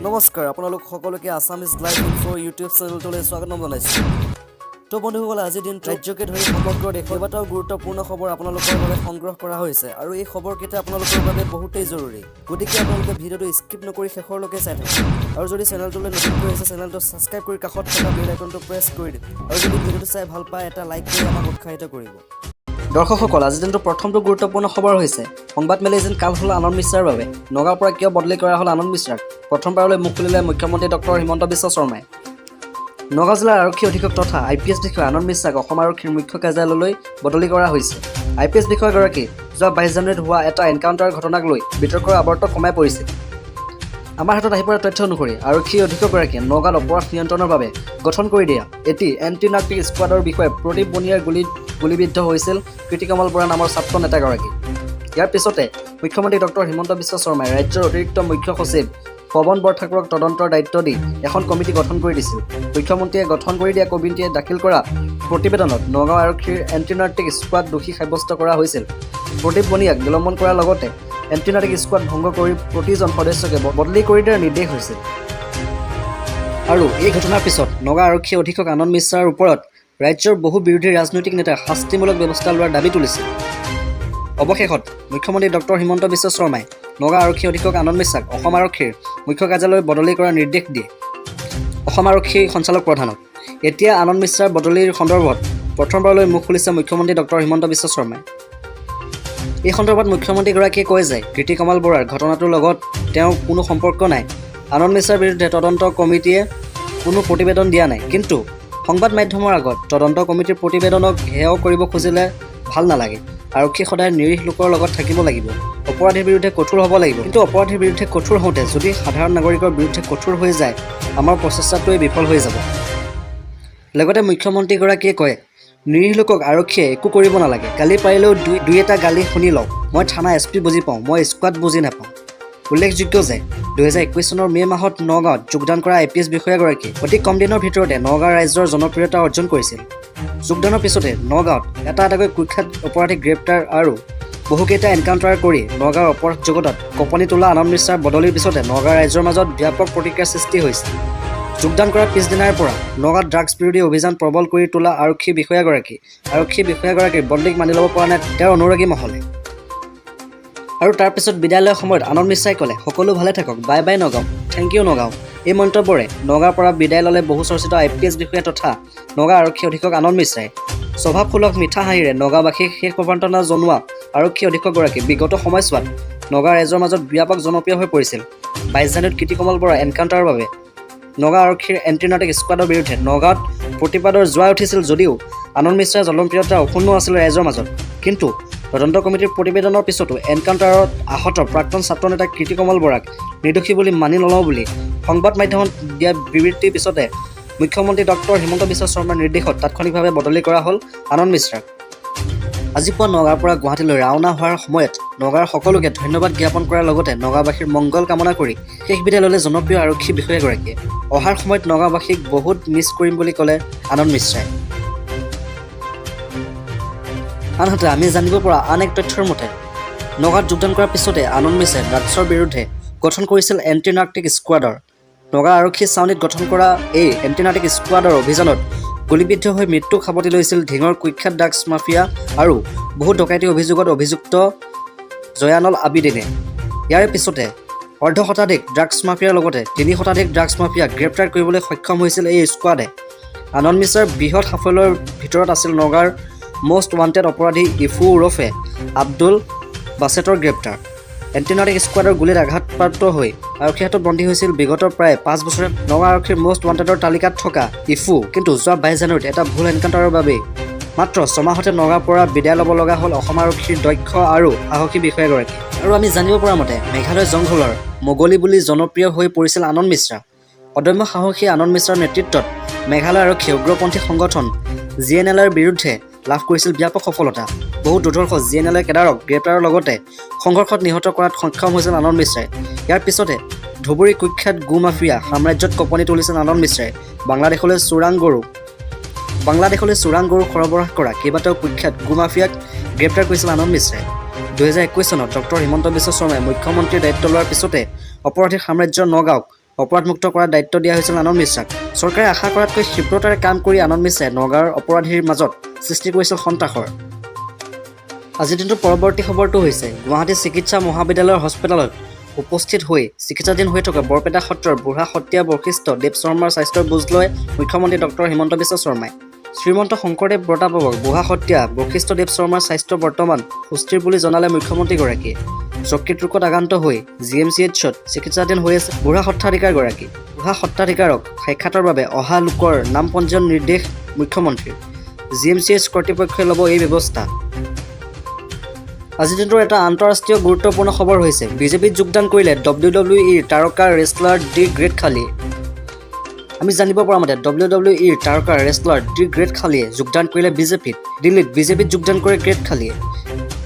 নমস্কাৰ, আপোনালোক সকলোকে আছামিজ লাইভ ইনফ' ইউটিউব চেনেলটোলৈ স্বাগতম জনাইছোঁ। তো বন্ধুসকল, আজিৰ দিনটো ৰাজ্যকে ধৰি সমগ্ৰ দেশৰ কেইবাটাও গুৰুত্বপূৰ্ণ খবৰ আপোনালোকৰ বাবে সংগ্ৰহ কৰা হৈছে আৰু এই খবৰকেইটা আপোনালোকৰ বাবে বহুতেই জৰুৰী। গতিকে আপোনালোকে ভিডিঅ'টো স্কিপ নকৰি শেষৰলৈকে চাই থাকক আৰু যদি চেনেলটোলৈ নতুনকৈ আহিছে, চেনেলটো ছাবস্ক্ৰাইব কৰি কাষত থকা বেল আইকনটো প্ৰেছ কৰি দিব আৰু যদি ভিডিঅ'টো চাই ভাল পায়, এটা লাইক কৰি আমাক উৎসাহিত কৰিব। দৰ্শকসকল, আজিৰ দিনটোৰ প্ৰথমটো গুৰুত্বপূৰ্ণ খবৰ হৈছে সংবাদমেলেই যেন কাল হ'ল আনন্দ মিশ্ৰাৰ বাবে। নগাঁৱৰ পৰা কিয় বদলি কৰা হ'ল আনন্দ মিশ্ৰাক? প্ৰথমবাৰলৈ মুখ খুলিলে মুখ্যমন্ত্ৰী ডক্টৰ হিমন্ত বিশ্ব শৰ্মাই। নগাঁও জিলাৰ আৰক্ষী অধীক্ষক তথা আই পি এছ বিষয়া আনন্দ মিশ্ৰাক অসম আৰক্ষীৰ মুখ্য কাৰ্যালয়লৈ বদলি কৰা হৈছে। আই পি এছ বিষয়াগৰাকী যোৱা 22 জানুৱাৰীত হোৱা এটা এনকাউণ্টাৰ ঘটনাক লৈ বিতৰ্কৰ আৱৰ্তত সোমাই পৰিছিল। আমাৰ হাতত আহি পৰা তথ্য অনুসৰি আৰক্ষী অধীক্ষকগৰাকীয়ে নগাঁৱত অপৰাধ নিয়ন্ত্ৰণৰ বাবে গঠন কৰি দিয়া এটি এণ্টি নাৰ্কটিক স্কোৱাডৰ বিষয়ে প্ৰদীপ বনিয়াৰ গুলীত গুলীবিদ্ধ হৈছিল কীৰ্তিকমল বৰা নামৰ ছাত্ৰ নেতাগৰাকী। ইয়াৰ পিছতে মুখ্যমন্ত্ৰী ডক্টৰ হিমন্ত বিশ্ব শৰ্মাই ৰাজ্যৰ অতিৰিক্ত মুখ্য সচিব পৱন বৰঠাকুৰক তদন্তৰ দায়িত্ব দি এখন কমিটি গঠন কৰি দিছিল। মুখ্যমন্ত্ৰীয়ে গঠন কৰি দিয়া কমিটিয়ে দাখিল কৰা প্ৰতিবেদনত নগাঁও আৰক্ষীৰ এণ্টি নাৰ্কটিক স্কোৱাড দোষী সাব্যস্ত কৰা হৈছিল। প্ৰদীপ বনিয়াক নিলম্বন কৰাৰ লগতে এণ্টি নাৰ্কটিক স্কোৱাড ভংগ কৰি প্ৰতিজন সদস্যকে বদলি কৰি দিয়াৰ নিৰ্দেশ হৈছিল। আৰু এই ঘটনাৰ পিছত নগাঁও আৰক্ষী অধীক্ষক আনন্দ মিশ্ৰাৰ ওপৰত ৰাজ্যৰ বহু বিৰোধী ৰাজনৈতিক নেতাই শাস্তিমূলক ব্যৱস্থা লোৱাৰ দাবী তুলিছিল। অৱশেষত মুখ্যমন্ত্ৰী ডক্টৰ হিমন্ত বিশ্ব শৰ্মাই নগাঁও আৰক্ষী অধীক্ষক আনন্দ মিশ্ৰাক অসম আৰক্ষীৰ মুখ্য কাৰ্যালয়লৈ বদলি কৰাৰ নিৰ্দেশ দিয়ে অসম আৰক্ষী সঞ্চালক প্ৰধানক। এতিয়া আনন্দ মিশ্ৰাৰ বদলিৰ সন্দৰ্ভত প্ৰথমবাৰলৈ মুখ খুলিছে মুখ্যমন্ত্ৰী ডক্টৰ হিমন্ত বিশ্ব শৰ্মাই। এই সন্দৰ্ভত মুখ্যমন্ত্ৰীগৰাকীয়ে কয় যে কীৰ্তিকমল বৰাৰ ঘটনাটোৰ লগত তেওঁৰ কোনো সম্পৰ্ক নাই। আনন্দ মিশ্ৰাৰ বিৰুদ্ধে তদন্ত কমিটিয়ে কোনো প্ৰতিবেদন দিয়া নাই। কিন্তু সংবাদ মাধ্যমৰ আগত তদন্ত কমিটিৰ প্ৰতিবেদনক হেয় কৰিব খুজিলে ভাল নালাগে। আৰক্ষী সদায় নিৰীহ লোকৰ লগত থাকিব লাগিব। অপৰাধীৰ বিৰুদ্ধে কঠোৰ হ'ব লাগিব। কিন্তু অপৰাধীৰ বিৰুদ্ধে কঠোৰ হওঁতে যদি সাধাৰণ নাগৰিকৰ বিৰুদ্ধে কঠোৰ হৈ যায়, আমাৰ প্ৰচেষ্টাটোৱেই বিফল হৈ যাব। লগতে মুখ্যমন্ত্ৰীগৰাকীয়ে কয়, নিৰীহ লোকক আৰক্ষীয়ে একো কৰিব নালাগে। গালি পাৰিলেও দুই দুই এটা গালি শুনি লওক। মই থানা এছ পি বুজি পাওঁ, মই স্কোৱাড বুজি নাপাওঁ। উল্লেখযোগ্য যে 2021 চনৰ মে' মাহত নগাঁৱত যোগদান কৰা আই পি এছ বিষয়াগৰাকীয়ে অতি কম দিনৰ ভিতৰতে নগাঁও ৰাজ্যৰ জনপ্ৰিয়তা অৰ্জন কৰিছিল। যোগদানৰ পিছতে নগাঁৱত এটা এটাকৈ কুখ্যাত অপৰাধীক গ্ৰেপ্তাৰ আৰু বহুকেইটা এনকাউণ্টাৰ কৰি নগাঁৱৰ অপৰাধ জগতত কঁপনি তোলা আনন্দ মিশ্ৰাৰ বদলিৰ পিছতে নগাঁও ৰাইজৰ মাজত ব্যাপক প্ৰতিক্ৰিয়াৰ সৃষ্টি হৈছে। যোগদান কৰাৰ পিছদিনাৰ পৰা নগাঁৱত ড্ৰাগছ বিৰোধী অভিযান প্ৰবল কৰি তোলা আৰক্ষী বিষয়াগৰাকীৰ বদলিক মানি ল'ব পৰা নাই তেওঁৰ অনুৰাগী মহলে। আৰু তাৰ পিছত বিদায় লোৱাৰ সময়ত আনন্দ মিশ্ৰাই ক'লে, "সকলো ভালে থাকক, bye bye Nagaon, thank U Nagaon." এই মন্তব্যৰে নগাঁৱৰ পৰা বিদায় ল'লে বহু চৰ্চিত আই পি এছ বিষয়া তথা নগাঁও আৰক্ষী অধীক্ষক আনন্দ মিশ্ৰাই। স্বভাৱসুলভ মিঠা হাঁহিৰে নগাঁওবাসীক শেষ অভ্যৰ্থনা জনোৱা আৰক্ষী অধীক্ষকগৰাকী বিগত সময়ছোৱাত নগাঁও ৰাইজৰ মাজত ব্যাপক জনপ্ৰিয় হৈ পৰিছিল। 22 জানুৱাৰীত কীৰ্তিকমল বৰা এনকাউণ্টাৰৰ বাবে নগাঁও আৰক্ষীৰ এণ্টি নাৰ্কটিক স্কোৱাডৰ বিৰুদ্ধে নগাঁৱত প্ৰতিবাদৰ জোৱাৰ উঠিছিল যদিও আনন্দ মিশ্ৰাৰ জনপ্ৰিয়তা অক্ষুণ্ণ আছিল ৰাইজৰ মাজত। কিন্তু তদন্ত কমিটিৰ প্ৰতিবেদনৰ পিছতো এনকাউণ্টাৰত আহত প্ৰাক্তন ছাত্ৰ নেতা কীৰ্তিকমল বৰাক নিৰ্দোষী বুলি মানি নলওঁ বুলি সংবাদ মাধ্যমত দিয়া বিবৃতিৰ পিছতে মুখ্যমন্ত্ৰী ডক্টৰ হিমন্ত বিশ্ব শৰ্মাৰ নিৰ্দেশত তাৎক্ষণিকভাৱে বদলি কৰা হ'ল আনন্দ মিশ্ৰাক। আজি পুৱা নগাঁৱৰ পৰা গুৱাহাটীলৈ ৰাওনা হোৱাৰ সময়ত নগাঁৱৰ সকলোকে ধন্যবাদ জ্ঞাপন কৰাৰ লগতে নগাঁওবাসীৰ মংগল কামনা কৰি শেষ বিদায় ল'লে জনপ্ৰিয় আৰক্ষী বিষয়াগৰাকীয়ে। অহাৰ সময়ত নগাঁওবাসীক বহুত মিছ কৰিম বুলি ক'লে আনন্দ মিশ্ৰাই। আনহাতে আমি জানিব পৰা আন এক তথ্যৰ মতে নগাঁৱত যোগদান কৰাৰ পিছতে আনন্দ মিশ্ৰাই ড্ৰাগছৰ বিৰুদ্ধে গঠন কৰিছিল এণ্টি নাৰ্কটিক স্কোৱাডৰ। নগাঁও আৰক্ষী ছাউনীত গঠন কৰা এই এণ্টি নাৰ্কটিক স্কোৱাডৰ অভিযানত গুলীবিদ্ধ হৈ মৃত্যুক সাৱটি লৈছিল ধিঙৰ কুখ্যাত ড্ৰাগছ মাফিয়া আৰু বহু ডকাইতি অভিযোগত অভিযুক্ত জয়ানল আবিদিনে। ইয়াৰে পিছতে অৰ্ধ শতাধিক ড্ৰাগছ মাফিয়াৰ লগতে 3 শতাধিক ড্ৰাগছ মাফিয়াক গ্ৰেপ্তাৰ কৰিবলৈ সক্ষম হৈছিল এই স্কোৱাডে। আনন্দ মিশ্ৰাৰ বৃহৎ সাফল্যৰ ভিতৰত আছিল নগাঁৱৰ মষ্ট ৱান্টেড অপৰাধী ইফু ওৰফে আব্দুল বাছেটৰ গ্ৰেপ্তাৰ। এণ্টিনাৰ্কটিক স্কোৱাডৰ গুলীত আঘাতপ্ৰাপ্ত হৈ আৰক্ষীৰ হাতত বন্দী হৈছিল বিগত প্ৰায় 5 বছৰে নগাঁও আৰক্ষীৰ মষ্ট ৱান্টেডৰ তালিকাত থকা ইফু। কিন্তু যোৱা 22 জানুৱাৰীত এটা ভুল এনকাউণ্টাৰৰ বাবেই মাত্ৰ ছমাহতে নগাঁৱৰ পৰা বিদায় ল'ব লগা হ'ল অসম আৰক্ষীৰ দক্ষ আৰু সাহসী বিষয়াগৰাকী। আৰু আমি জানিব পৰা মতে মেঘালয় জংঘলৰ মোগলী বুলি জনপ্ৰিয় হৈ পৰিছিল আনন্দ মিশ্ৰা। অদম্য সাহসী আনন্দ মিশ্ৰাৰ নেতৃত্বত মেঘালয় আৰক্ষীয়ে উগ্ৰপন্থী সংগঠন জি এন এল এৰ বিৰুদ্ধে লাভ কৰিছিল ব্যাপক সফলতা। বহু দুৰ্ধৰ্ষ জি এন এল এ কেডাৰক গ্ৰেপ্তাৰৰ লগতে সংঘৰ্ষত নিহত কৰাত সক্ষম হৈছিল আনন্দ মিশ্ৰাই। ইয়াৰ পিছতে ধুবুৰী কুখ্যাত গো মাফিয়া সাম্ৰাজ্যত কঁপনি তুলিছিল আনন্দ মিশ্ৰাই। বাংলাদেশলৈ চোৰাং গৰু সৰবৰাহ কৰা কেইবাটাও কুখ্যাত গো মাফিয়াক গ্ৰেপ্তাৰ কৰিছিল আনন্দ মিশ্ৰাই। 2021 চনত ডক্টৰ হিমন্ত বিশ্ব শৰ্মাই মুখ্যমন্ত্ৰীৰ দায়িত্ব লোৱাৰ পিছতে অপৰাধীৰ সাম্ৰাজ্য নগাঁওক অপৰাধমুক্ত কৰাৰ দায়িত্ব দিয়া হৈছিল আনন্দ মিশ্ৰাক। চৰকাৰে আশা কৰাতকৈ ক্ষিপ্ৰতাৰে কাম কৰি আনন্দ মিশ্ৰাই নগাঁৱৰ অপৰাধীৰ মাজত সৃষ্টি কৰিছিল সন্ত্ৰাসৰ। আজিৰ দিনটোৰ পৰৱৰ্তী খবৰটো হৈছে গুৱাহাটী চিকিৎসা মহাবিদ্যালয়ৰ হস্পিতালত উপস্থিত হৈ চিকিৎসাধীন হৈ থকা বৰপেটা সত্ৰৰ বুঢ়া সত্ৰীয়া বশিষ্ঠ দেৱ শৰ্মাৰ স্বাস্থ্যৰ বুজ লয় মুখ্যমন্ত্ৰী ডক্টৰ হিমন্ত বিশ্ব শৰ্মাই। শ্ৰীমন্ত শংকৰদেৱ বঁটাপ্ৰাপক বুঢ়া সত্ৰীয়া বশিষ্ঠ দেৱ শৰ্মাৰ স্বাস্থ্য বৰ্তমান সুস্থিৰ বুলি জনালে মুখ্যমন্ত্ৰীগৰাকীয়ে। যকৃত ৰোগত আক্ৰান্ত হৈ জিএমচিএইচত চিকিৎসাধীন হৈ আছে বুঢ়া সত্ৰাধিকাৰগৰাকী। বুঢ়া সত্ৰাধিকাৰক সাক্ষাতৰ বাবে অহা লোকৰ নাম পঞ্জীয়ন নিৰ্দেশ মুখ্যমন্ত্ৰীৰ। জিএমচিএইচ কৰ্তৃপক্ষই ল'ব এই ব্যৱস্থা। আজিৰ দিনটোৰ এটা আন্তঃৰাষ্ট্ৰীয় গুৰুত্বপূৰ্ণ খবৰ হৈছে বিজেপিত যোগদান কৰিলে ডব্লিউ ডব্লিউ ইৰ তাৰকা ৰেচলাৰ দি গ্ৰেট খালীয়ে। আমি জানিব পৰা মতে ডব্লিউ ডব্লিউ ইৰ তাৰকা ৰেচলাৰ দি গ্ৰেট খালীয়ে যোগদান কৰিলে বিজেপিত। দিল্লীত বিজেপিত যোগদান কৰে গ্ৰেট খালীয়ে।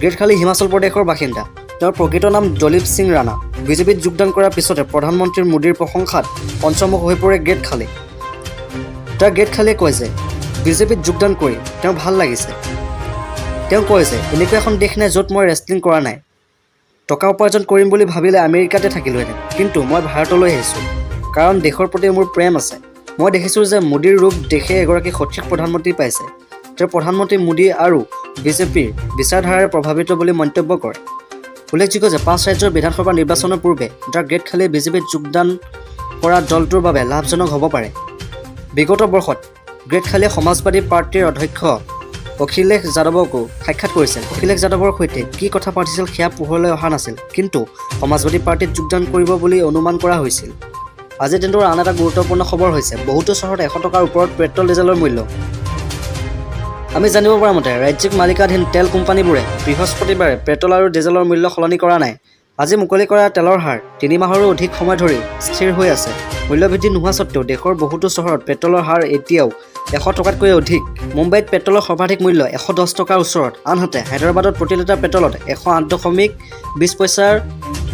গ্ৰেট খালী হিমাচল প্ৰদেশৰ বাসিন্দা। তেওঁৰ প্ৰকৃত নাম দলীপ সিং ৰাণা। বিজেপিত যোগদান কৰাৰ পিছতে প্ৰধানমন্ত্ৰী মোদীৰ প্ৰশংসাত পঞ্চমুখ হৈ পৰে গ্ৰেট খালী। The great খালীয়ে কয় যে বিজেপিত যোগদান কৰি তেওঁ ভাল লাগিছে। তেওঁ কয় যে এনেকুৱা এখন দেশ নাই য'ত মই ৰেচলিং কৰা নাই। টকা উপাৰ্জন কৰিম বুলি ভাবিলে আমেৰিকাতে থাকিলোহেঁতেন, কিন্তু মই ভাৰতলৈ আহিছোঁ, কাৰণ দেশৰ প্ৰতি মোৰ প্ৰেম আছে। মই দেখিছোঁ যে মোদীৰ ৰূপ দেশে এগৰাকী সঠিক প্ৰধানমন্ত্ৰী পাইছে। তেওঁ প্ৰধানমন্ত্ৰী মোদী আৰু বিজেপিৰ বিচাৰধাৰাৰে প্ৰভাৱিত বুলি মন্তব্য কৰে। উল্লেখযোগ্য যে পাঁচ ৰাজ্যৰ বিধানসভা নিৰ্বাচনৰ পূৰ্বে the great খালীয়ে বিজেপিত যোগদান কৰা দলটোৰ বাবে লাভজনক হ'ব পাৰে। বিগত বৰ্ষত গ্ৰেট খালীয়ে সমাজবাদী পাৰ্টীৰ অধ্যক্ষ অখিলেশ যাদৱকো সাক্ষাৎ কৰিছিল। অখিলেশ যাদৱৰ সৈতে কি কথা পাতিছিল সেয়া পোহৰলৈ অহা নাছিল, কিন্তু সমাজবাদী পাৰ্টীত যোগদান কৰিব বুলি অনুমান কৰা হৈছিল। আজিৰ দিনটোৰ আন এটা গুৰুত্বপূৰ্ণ খবৰ হৈছে বহুতো চহৰত 100 টকাৰ ওপৰত পেট্ৰল ডিজেলৰ মূল্য। আমি জানিব পৰা মতে ৰাজ্যিক মালিকাধীন তেল কোম্পানীবোৰে বৃহস্পতিবাৰে পেট্ৰল আৰু ডিজেলৰ মূল্য সলনি কৰা নাই। আজি মুকলি কৰা তেলৰ হাৰ 3 মাহৰো অধিক সময় ধৰি স্থিৰ হৈ আছে। মূল্যবৃদ্ধি নোহোৱা স্বত্বেও দেশৰ বহুতো চহৰত পেট্ৰলৰ হাৰ এতিয়াও 100 টকাতকৈ অধিক। মুম্বাইত পেট্ৰলৰ সৰ্বাধিক মূল্য 110 টকাৰ ওচৰত, আনহাতে হায়দৰাবাদত প্ৰতি লিটাৰ পেট্ৰলত 108.20 পইচাৰ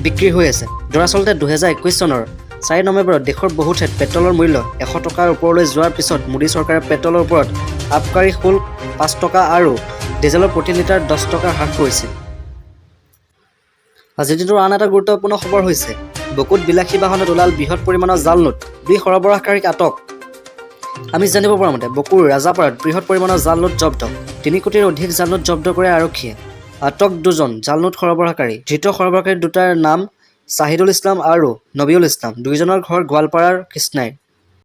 বিক্ৰী হৈ আছে। দৰাচলতে 2021 চনৰ 4 নৱেম্বৰত দেশৰ বহু ঠাইত পেট্ৰলৰ মূল্য 100 টকাৰ ওপৰলৈ যোৱাৰ পিছত মোদী চৰকাৰে পেট্ৰলৰ ওপৰত আবকাৰী শুল্ক 5 টকা আৰু ডিজেলৰ প্ৰতি লিটাৰ 10 টকা হ্ৰাস কৰিছিল। আজিৰ দিনটোৰ আন এটা গুৰুত্বপূৰ্ণ খবৰ হৈছে বকুত বিলাসী বাহনত ওলাল বৃহৎ পৰিমাণৰ জাল নোট, দুই সৰবৰাহকাৰীক আটক। আমি জানিব পৰা মতে বকুৰ ৰাজাপাৰাত বৃহৎ পৰিমাণৰ জাল নোট জব্দ। 3 কোটিৰ অধিক জাল নোট জব্দ কৰে আৰক্ষীয়ে। আটক দুজন জাল নোট সৰবৰাহকাৰী। ধৃত সৰবৰাহকাৰী দুটাৰ নাম শ্বাহিদুল ইছলাম আৰু নবিউল ইছলাম। দুয়োজনৰ ঘৰ গোৱালপাৰাৰ কৃষ্ণাইৰ।